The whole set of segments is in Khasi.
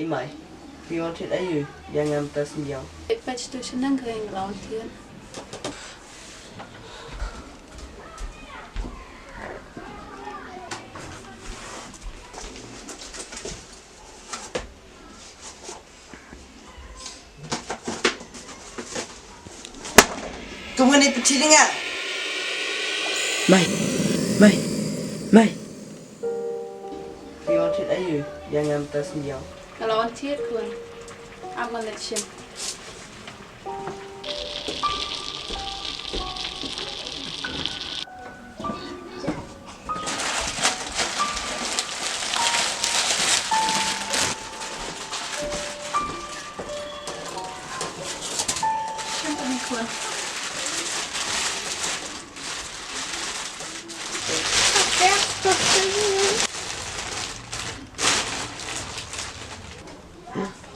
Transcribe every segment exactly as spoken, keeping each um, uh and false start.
Mai, phi wan thied aïu ïa nga mynta sngi ïaw? Peit tu shaneng ka ïa nga la wan thied. Kum kane pynthit ïa nga. Mai, mai, mai. Phi wan thied aïu ïa nga mynta sngi ïaw? Nga la wan thied khun. Ap ngan leit shim.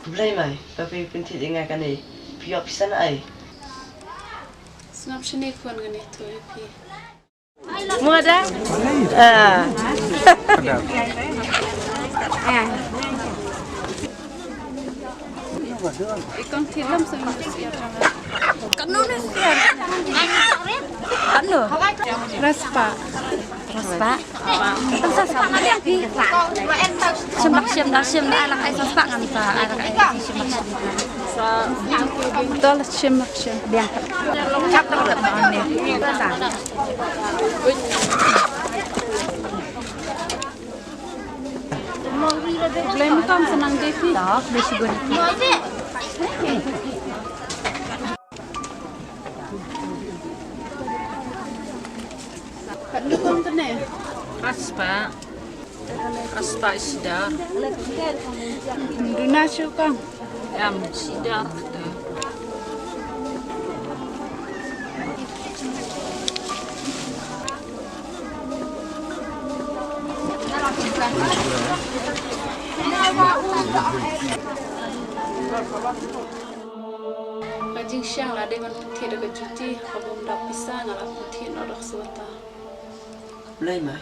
Khublei mai, ba phi pynthied ïa nga kane, phi ïoh pisa na ai? Sngap shane khun, ngan ïathuh ïa phi. Mo da? Ah. Ikong thied lam sa. Kano ne sian? Kano? Raspa. Raspa. Shim la shim la shim la la ai sa spa ngam sa ai la ai shim la shim. To la shim la shim. Biang. Blem kam senang deh. Tok, besi gun. Pat dukun tu ne? Raspa. Raspa isda. Duna sukang. Em, isda. Ka jingshiang la dei ban pynthied da ka juti, ka bym da pisa nga la pynthied noh da ka swata. Blei mai,